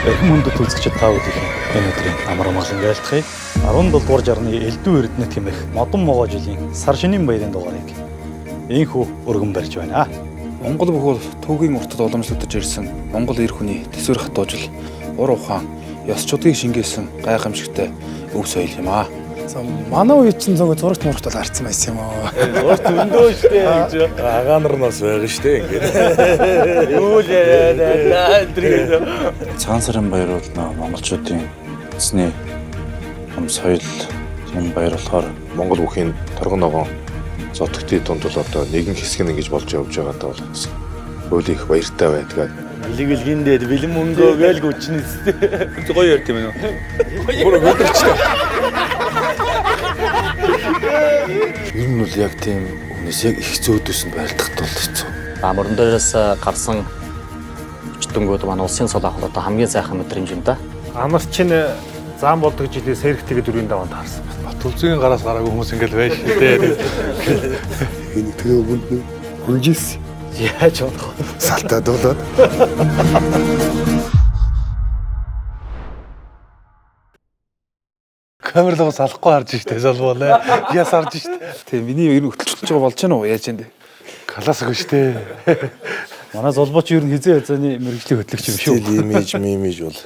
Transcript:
Эрхэм хүндэт үзэгчид та бүхэн энэ өдрийн амар амгалан айлтгая. 17 дугаар жарны Элдв Эрдэнэт хэмээх модон могоо жилийн сар шинийн баярын дугаарыг энхүү өргөн барьж байна. Монгол бөхөл түүхийн уртад уламжлагдаж ирсэн Монгол эр хүний төсвөр хатуужил, ур ухаан, ёс чудгийг шингээсэн гайхамшигтай өв соёл юм аа. За манай үе чинь зөвхөн зурагт мурагт бол арцсан байсан юм уу. Зурагт зөндөө штэ гэж. Агаа нар нас байгаа штэ ингээд. Юу л яа энэ Цагаан сарын баяр бол нөө монголчуудын эзний том соёл тийм баяр болохоор Монгол бүхийн торгон ногоон зотгтын дунд бол одоо нэгэн хэсэг нь ингэж болж явж байгаадаа бол бас хөл их баяртай байдгаа. Бэлэг бэлгиндээ бэлэн мөнгөө гээл гүчнэ үстэй. Гоё ярьд юм уу? Бүр өдөрчтэй. ер нь бол яг тийм хүнээс яг их зөөдөөс нь байлдах тул хэцүү. За мөрөн дээрээс гарсан өчтөнгүүд манай улсын цол авах одоо хамгийн сайхан мэдрэмж юм да. Амар чинь зам болдог жилээ сэрэгтэйгээ дөрвийн даваанд таарсан. Батүлзгийн гараас гараагүй хүмүүс ингээл байж штэ. Энийг тэгээ өгөнд нь хүнжис Яаж бодох вэ? салтаад болоод Камер руу салахгүй харж штэ залбуулаа. Яс харж штэ. Тийм миний ер нь хөтөлж байгаа болж байна уу? Яаж юм бэ? Классик штэ. Манай золбооч ер нь хизээ хязааны мэрэгжлийн хөтлөгч юм шүү. Стил имиж мимиж бол